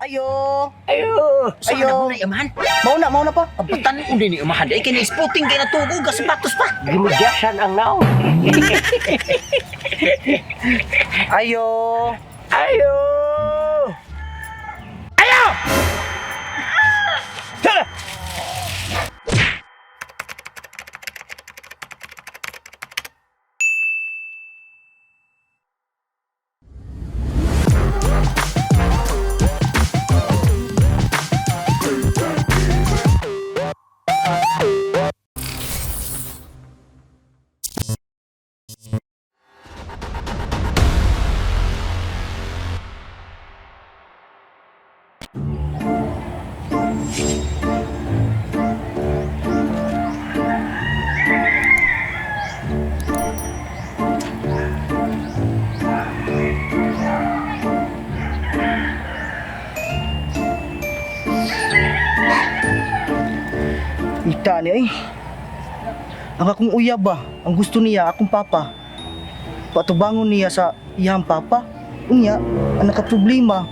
Ayo. Ayo. Ayo. Ayo. Na amahan. Mauna, mauna pa. Pagpatan din ni amahan. Ay kini sputing kay natugo ka sapatos pa. Gimudyasan ang naong. Ayo. Ayo. Ayo. Tara. Ita ni ay. Ang akong uyab ba, ang gusto niya akong papa. Patubangon niya sa iyang papa. Unya, ang nakaproblema.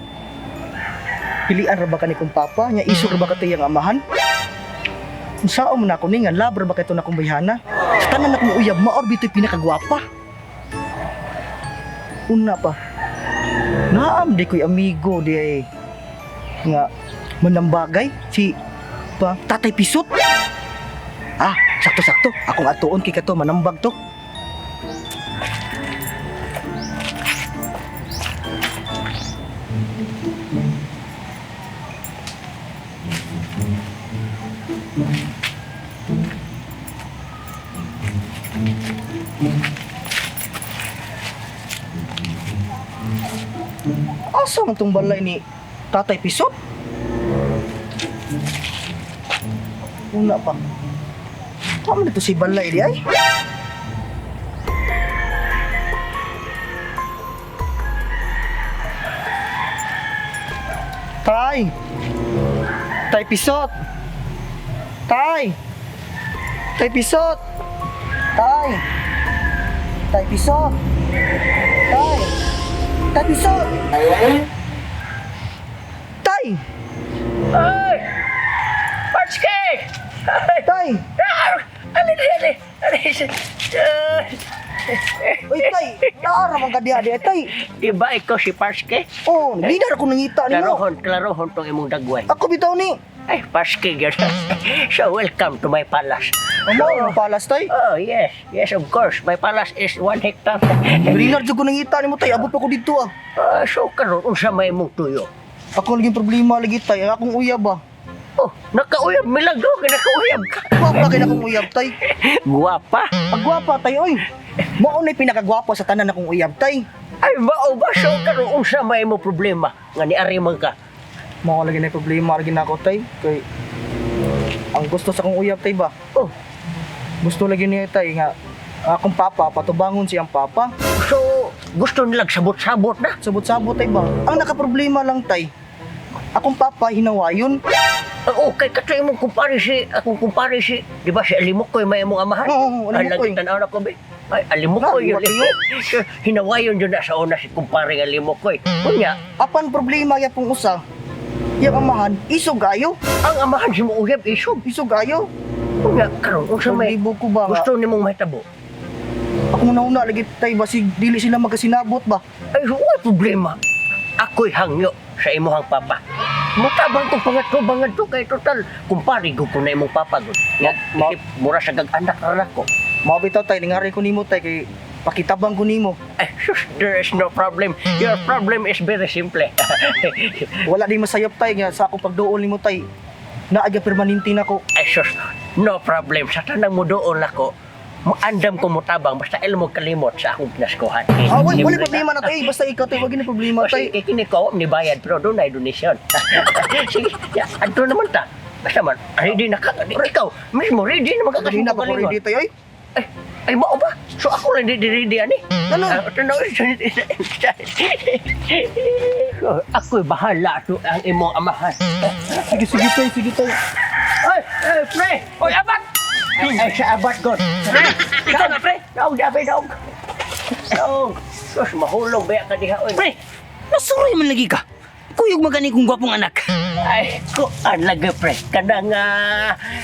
Pilian ra ba kani kong papa? Nya isog ra ba ka iyang amahan? Unsaon man ako ni nga love ra ba kay na akong bayhana? Sa tanan akong uyab, maor bito'y pinakagwapa. Una pa. Naam di ko'y amigo di ay nga manambagay si pa Tatay Pisot. Ah, sakto-sakto. Akong atuon kay kato manambag to. Asa man tong balay ni Tatay Pisot? Una pa. Kamo nito si balay di ay? Tay! Tay Pisot! Tay! Tay Pisot! Tay! Tay Pisot! Tay! Tay Pisot! Tay! Ay. Patske. Ay. Tay! Ah, Ali, ali, ali. Uy, tay! Naara man ka diha di ay, tay! Di ba ikaw si Parske? Oh, lidar ako nangita nimo. Klarohon, klarohon tong imong dagway. Ako bitaw ni. Ay, Parske, gyud. So, welcome to my palace. Amo ang palas tay. Oh, yes. Yes, of course. My palace is 1 hectare. Linar jud ko nangita nimo tay, abot pa ko didto ah. Ah, so, karon unsa may imong tuyo? Ako lagi problema lagi tay, ang akong uyab ah. Oh, nakauyab milagro kay nakauyab ka. Gwapa kay na akong uyab tay. Guwapa. Pagwapa tay oy. Mao na pinakagwapo sa tanan akong uyab tay. Ay, mao ba so karon unsa may imong problema nga niari man ka? Mao lagi na problema lagi na ako tay kay ang gusto sa akong uyab tay ba. Oh, Gusto lagi niya tay nga ang akong papa patubangon siyang papa. so gusto nilang sabot-sabot na. Sabot-sabot tay ba. Ang nakaproblema lang tay. Akong papa hinawayon. Ah, okay, kato imong kumpare si, akong kumpare si, di ba si Alimukoy may imong amahan? Oo, Ay, Alimukoy. lagi tanaw na ko, be. Ay, Alimukoy Na, yun. Hinawayon yun na sa una si kumpare nga Alimukoy. Kunya, Apan problema ya pong usa. Iyang amahan isog ayo. ang amahan si mo uyab isog. Isog ayo. Kunya, karon unsa may Libo ko ba nga? gusto nimong mahitabo? Ako na una lagi tay basig dili sila magkasinabot ba. Ay, wala problema. Ako'y hangyo sa imuhang papa. Mutabang ko pangatubang to kay total kumpare ko ko na imong papa gud. Nga, isip, mura sa gag-anak ra nako. Mao bitaw tay ningari ko nimo tay kay pakitabang ko nimo. Ay, sus, there is no problem. Your problem is very simple. Wala di masayop tay nga sa akong pagduol nimo tay. Naa gyud permanente nako. Ay, sus, no problem. Sa tanang mo doon ako, andam ko mutabang basta ilmo kalimot sa akong pinaskuhan. Ah, wala, wala problema na tay. Basta ikaw tay, wag na problema Kasi tay. kini ko ni bayad pero doon ay donation. Sige, ya, adto naman ta. Basta man, ready na ka. Ikaw, mismo ready na Ready na magkakasing pa ko ready tay oy. Ay, ay mao ba? So ako lang di ready ani. Ano? Ah, tanaw. So, ako'y bahala to ang imong amahan. Sige sige tay, sige tay. Ay, ay, pre! Oy, abat! Ay, ay, sa abat, God. Pre, ikaw na, pre! Daog, daog, daog. Daog. Sus, mahulog ba ka diha, oy. Pre, nasuroy man lagi ka. Kuyog magani kong gwapong anak. Ay, ko lagi pre. Kanang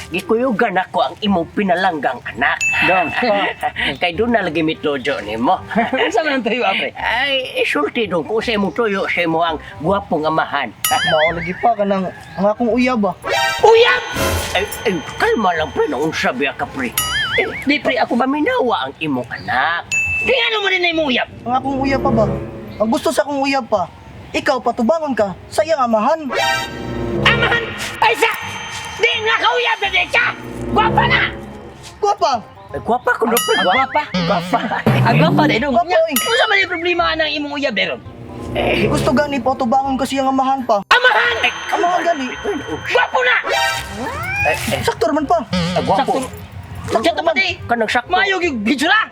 gikuyugan ako ang imong pinalanggang anak. Dong. Kay doon na lagi mitojo nimo. Unsa man ang tuyo, ah, pre? Ay, isulti dong kung sa imong tuyo sa imo ang gwapong amahan. Mao lagi pa kanang ang akong uyab ba. Uyab! Ay, ay, kalma lang pre, naunsa biya ka pre. Eh, Di pre, ako ba? paminawa ang imong anak. Di ano mo din na imong uyab? Ang akong uyab pa ba? Ang gusto sa akong uyab pa. Ikaw patubangon ka sa iyang amahan. Amahan! Ay sa! Di nga ka uyab na di ka! Gwapa na! Gwapa. Ay, gwapa ko no pre, Ang gwapa. Gwapa. Ang gwapa na dong. Gwapa, oy. Unsa man yung problema ng imong uyab meron? Eh, Gusto gani patubangon ka sa iyang amahan pa. Amahan! Amahan gani. Gwapo na! Eh, eh, Sakto man pa. ay, gwapo. Sakto. Sakto pa di! Kanang sakto. Maayo gyud gitsura!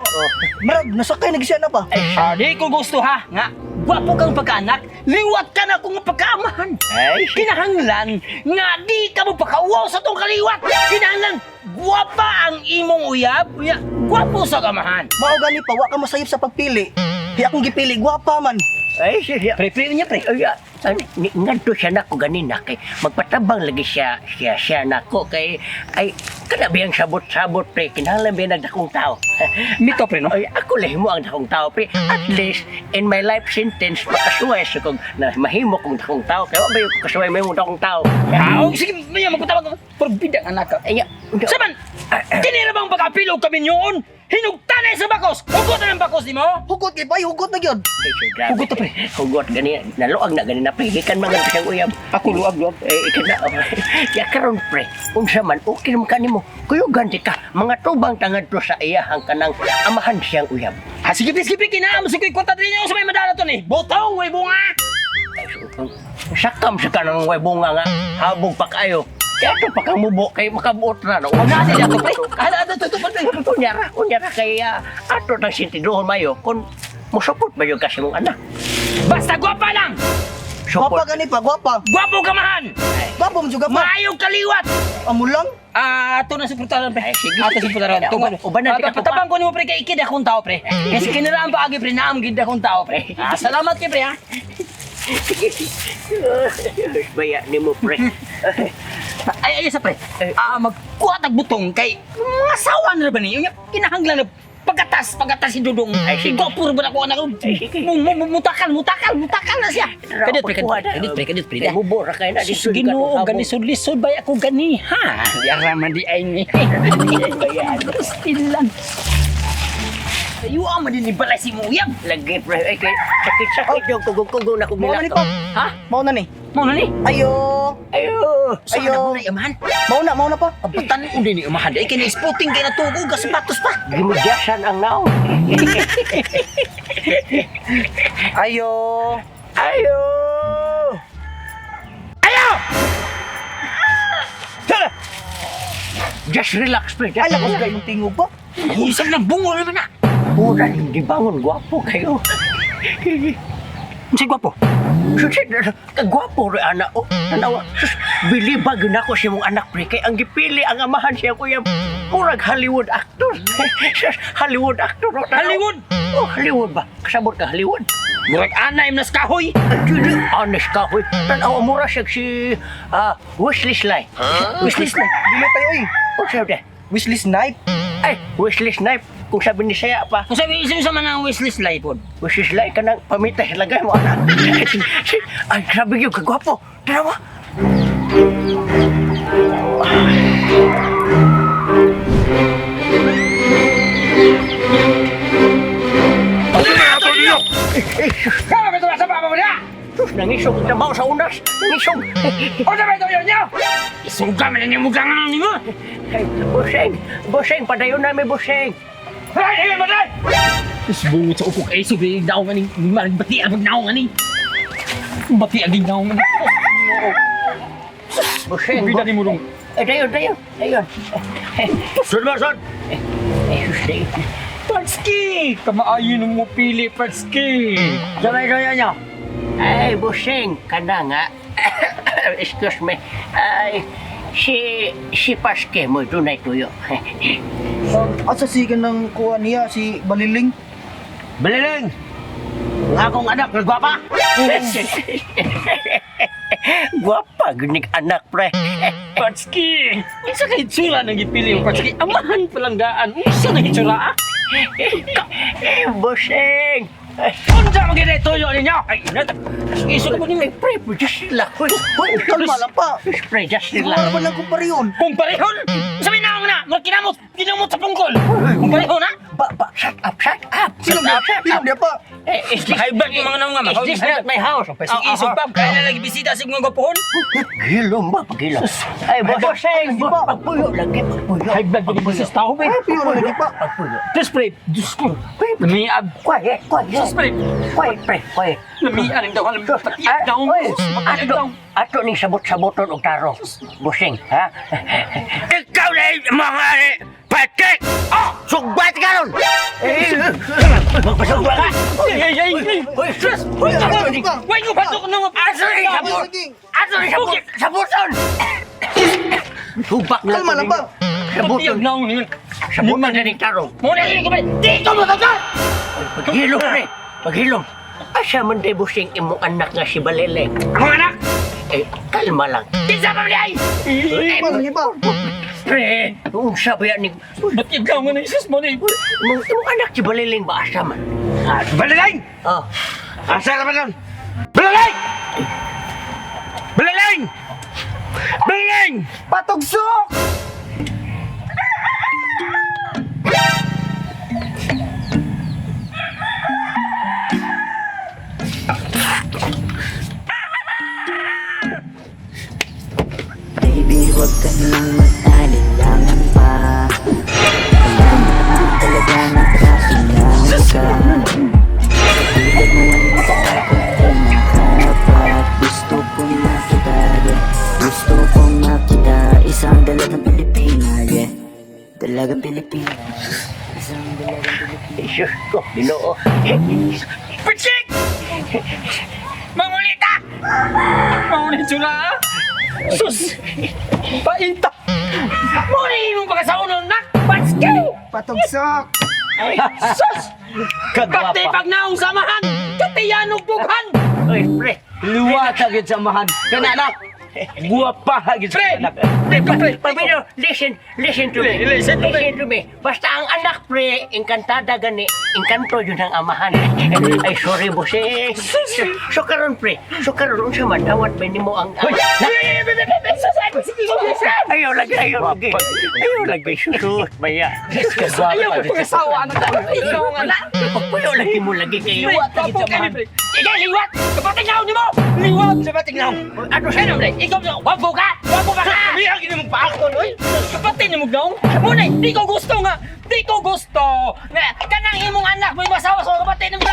Marag nasakay na siya na pa. Ah, di ko gusto ha. Nga, gwapo kang pagkaanak, liwat ka na kung pagkaamahan. Ay, Kinahanglan nga di ka mo pakauwaw sa tong kaliwat. Kinahanglan gwapa ang imong uyab, uya, gwapo sa kamahan. Mao gani pa wa ka masayop sa pagpili. Di akong gipili gwapa man. Ay, siya. Pre, pre niya pre. Ay, ngadto siya nako ganina kay magpatabang lagi siya siya siya nako kay ay kada biyang sabot-sabot pre, kinahanglan biya nagdakong tao. Mito pre no. Ay, ako lang mo ang dakong tao pre. At least in my life sentence makasuway sa kong na mahimo kong dakong tao kay wa ba yung kasuway may mong dakong tao. Ah, oh, sige, maya magpatabang ka. Porbida ang anak ka. Ay, Saman, kinira bang pagkapilog kami niyon? Hinugtanay sa bakos! Hugot na ng bakos ni mo! Hugot kay bay, hugot na gyud. Hugot to, pre. Hugot gani, naluag na gani na pre. Gikan man gani siyang uyab. Ako luag luag. Eh, ikaw na. Ya karon pre, unsa man okay man kanimo. Kuyugan di ka mga tubang tangad to sa iyahang kanang amahan siyang uyab. Ah, sige pre, sige pre, kinaam sa ko'y kwarta din niyo sa may madala to ni. Botong, way bunga! Sakam sa kanang way bunga nga habog pa kayo. Kaya to pa kang mubo kay makabuot na no. Wala na to pre. Ala, ato, to, pre. Unya ra kay ato tang sintiduhon mayo kun musupot ba yun kasi mong anak. Basta gwapa lang! Gwapa Support. gani pa, gwapa. Gwapo kamahan! Gwapo mo juga pa. Maayong kaliwat! Amo lang. Ah, ato na suportaran pre. Ay, sige, Ato sige. suportaran. Tungod. Uban na, di ka Patabang ko nimo pre kay ikid akong tao pre. Kasi kiniraan pa agi pre naam gid akong tao pre. Ah, salamat kay pre ha. Sige. Baya nimo pre. Ay ay sa pre. Ah, magkuha tag butong kay mga sawa na ba ni? Unya kinahanglan na pagkatas pagkatas si Dudong. Ay, sige. Gwapo ra ba na ako anak ko? Ay, sige. Mutakal mutakal mutakal na siya. Kadit pre, kadit kadit pre, kadit pre. Kay mubo ra kay na Sus, Ginoo, gani lisod ba ako gani ha? Yara man di ay ni. Still lang. Ayo ama din ni balay si Muyab. Lagi pre, ay kay sakit sakit yung kugong-kugong na kong Mao na ni pa. Ha? Mao na ni. Mao na ni? Ayo. Ayo. Saan Ayo. na mo na iamahan? Mao na pa. Ang batan din ni iamahan. Ay kini sputing kay natuog ka sapatos pa. Gimudyasan ang naong. Ayo. Ayo. Ayo! Tara. Just relax pre. Just Ay lakos kay mong tingog pa. Isang na bungo naman na. Pura yung dibangon gwapo kayo. Unsay gwapo? Sus, kagwapo rin anak oh. Tanawa, sus, bilibag yun ako si mong anak pre. Kay ang gipili ang amahan siya kuya. Murag Hollywood actor. Sus, Hollywood actor. Oh, tanawa. Hollywood? Oh, Hollywood ba? Kasabot ka Hollywood. Murag ana im nas kahoy. Honest ka, huy. Tanawa, mura siya si Wesley Sly. Wishlist lang. Dili tayo oy. Oh, sabi. Wishlist knife. Ay, Wesley Snipe. Kung sabi ni siya pa, Kung sabi isa man ang wishlist live pod. Wesley Sly ka nang pamitay lagay mo, anak. Ay, grabe yun, kagwapo. Tanawa. Kama ba sa papa mo niya? Sus, nangisog ang trabaho sa unas. Nangisog. Unsa ba ito yun niyo? Isuga man ninyo mugang nimo. Ay, buseng. Buseng, padayon namin, buseng. Ay, ay, matay! Isbungot sa upok ay subi daw nga ning bati ang naong ani. Bati ang naong ani. Buseng. Bida ni mo dong. Eh, dayon, dayon, dayon. Sir Mason! Eh, sus, dayon. Patski! Kamaayo mo pili, Patski! Sabay kaya niya. Ay, buseng, kana nga. Excuse me. Ay, si Paske mo, dunay tuyo. Asa si kanang kuha niya si Baliling? Baliling! Ang akong anak nagwapa. Gwapa ginig anak, pre. Patski! Unsa kay itsura nang gipili mo, Patski? Amahan pa lang daan. Unsa nang itsura ah? Eh, bossing. Unsa man gid tuyo ninyo? Ay, nata. Iso ko Ay, pre, just sila. Uy, Uy, kalma lang pa. pre, just sila. Wala man lang kung parehon. Kung parehon, sabi na na, mga kinamot, kinamot sa pungkol. Kung parehon ha? Ba, ba, shut up, shut up. Silom niya, silom niya pa. Eh, is this, Mahibag yung mga naunga, is this not my house? Ang isog pa, kaya na lagi bisita sa mga gwapuhon. Gilom ba, pagilom? Ay, bossing, pagpuyo lagi, pagpuyo. High blood gid sa tao, pre. Pero lagi pa. Pagpuyo. Tapos pre, Diyos ko, lamiag. Quiet, quiet. Sus pre, Quiet, pre, quiet. lamian ang daw, patiag daw. Oy, Patiag ato, daw. ato ning sabot-saboton og tarong. Bossing, ha? Ikaw na mga patik! Oh, sugbat ka ron! Eh, magpasugba ka! Ay, ay, ay, ay. Uy, Sus, Uy, lagi pa. Why nyo pasok na mga Ato ning sabot! Ato ning sabot! Saboton! Subak na Kalma lang pa. Saboton. Patiag na yun. Saboton na ning tarong. Muna yun ko, pre. Di ko matagad! Paghilom, pre. Paghilom. Asa man day busing imong anak nga si Baleleng? Ang anak! Eh, kalma lang. Kinsa pa ay! Kalma lagi pa. Pre! Unsa ba yan ni Patiag daw nga na isus mo ni. imong anak si Baleleng ba asa man? Balaleng! Oh, Asa naman ron? Balaleng! Balaleng! Balaleng! Patugsok! Baby, huwag ka nang mag-alinlangan pa. Alam mo naman talaga na kailangan ka. Tulad mo ang mata ko kumakapat. Gusto kong makita, yeah. Gusto kong makita. Isang dalagang Pilipina, yeah. Dalagang Pilipina. Isang dalagang Pilipina. Diyos ko, Ginoo. Patsik! Mangulita! Mangulit sila ah! Sus! Painta! Muna yung pagkasaunon nak! Patski! Patugsok! Ay, sus! Kati pag naong samahan! Kati yanog dughan! Uy, pre. Liwata gid sa amahan. Kana anak. Guwapa gid sa Pre! anak. Pre! Pre! Pabino, listen, listen to me. Listen to me. Listen to me. Basta ang anak, pre, engkantada gani, engkanto yun ang amahan. Ay, sorry, bossing. So, karon, pre, so karon, unsa man, dawat ba nimo ang... Ayaw lagi, ayaw lagi. Ayaw lagi, sus, baya. Ayaw ko pag-asawa anak! Ikaw ang anak! Pagpuyo lagi mo lagi kayo. Pre, tapo kami, pre! Ikaw, liwat! Kapatingnaw ni mo! Liwat! Sa patingnaw! Ano siya? Ano, pre? Ikaw, wapo ka! Wapo ka! Miyang gid mong paakton oy. Kapatid ni mo gnaong? Muna, di ko gusto nga! Di ko gusto! Nga, kanang imong anak may masawa sa kapatid ni mo!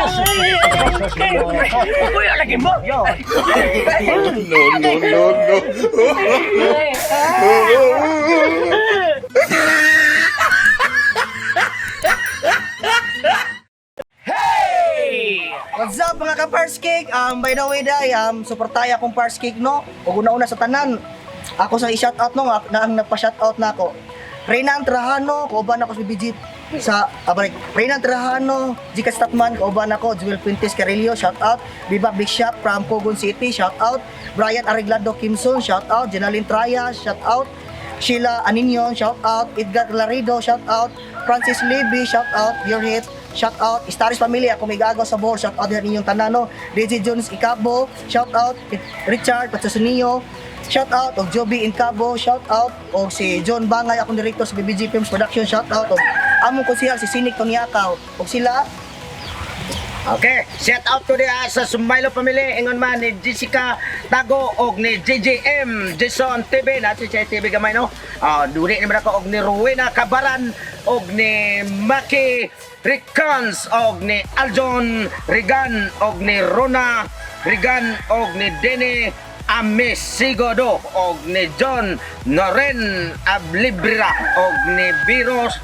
Pagpuyo lagi mo. No, no, no, no. What's up mga ka-Pars Cake? By the way, day, suportaya akong Pars Cake, no? Ug una-una sa tanan. Ako sa i-shoutout no, nga- na ang nagpa-shoutout na ako. Reynan Trajano, kauban ako si BG sa balik. Reynan Trajano, Gcash Statman, kauban ako, Jewel Fuentes Carillo, shout out. Viva Big Shop from Cogon City, shout out. Brian Arreglado Kimson, shout out. Jenaline Traya, shout out. Sheila Aninion, shout out. Edgar Clarido, shout out. Francis Levy, shout out. Your Hit, shout out. Staris Familia, kumigagaw sa Bohol, shout out din inyong tanano. DJ Jones Icabo, shout out. Richard Patsusunio, shout out. Og Joby Incabo, shout out. Og si John Bangay, akong director sa BBG Films Production, shout out. Og among konsehal si Sinik Tonyakaw. Og sila, Okay, shout out to diha sa Sumaylo family ingon man ni Jessica Tago og ni JJM Jason TV na si Jay TV gamay no. Ah, duri ni man ako og ni Rowena Kabaran og ni Maki Ricans og ni Aljon Regan og ni Rona Regan og ni Denny Amesigodo og ni John Noren Ablibra og ni Biros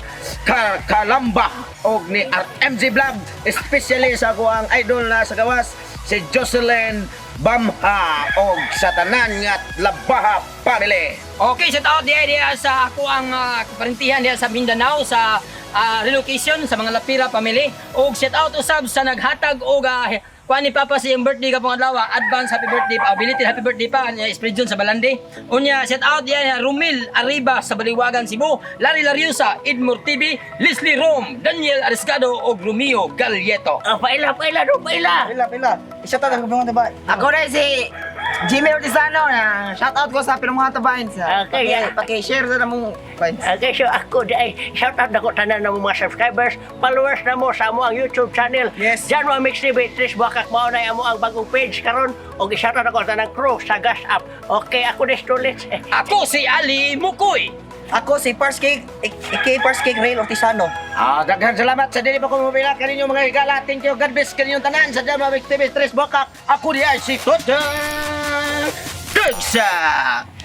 Kalamba og ni RMG Vlog, especially sa ako ang idol na sa gawas si Jocelyn Bamha og sa tanan nga Labaha family. Okay, shout out diya diya sa ako ang kaparintihan diya sa Mindanao sa relocation sa mga Lapira family ug shout out usab sa naghatag og Kuan ni Papa sa iyang birthday kapong adlaw, advance happy birthday, belated happy birthday pa niya Spreadjon sa Balande. Unya shout out yan Rumil Arriba sa Baliwagan Cebu, Larry Lariosa, Edmore TV, Leslie Rom, Daniel Ariscado ug Romeo Galieto. Ah, paila, paila, do, paila. Pila, pila. Isa ta ang mga diba? Ako rin si Jimmy Ortizano na shout out ko sa Pinumuhan Vines. Okay, yeah. Paki-share sa namong Vines. Okay, so ako di ay shout out nako tanan namo mga subscribers, followers namo sa amo ang YouTube channel. Yes. Janwa Mix TV, Tris Buakak mao na amo ang bagong page karon og i-shout out nako tanan crew sa Gas Up. Okay, ako ni Stolitz. Ako si Ali Mukoy. Ako si Pars Cake, aka Pars Cake Rail Ortisano. Ah, daghan salamat sa dili pa ko mobila kaninyo mga higala. Thank you. God bless kaninyong tanan sa Janwa Mix TV Tres Bokak. Ako diay si Totoy Tugsa.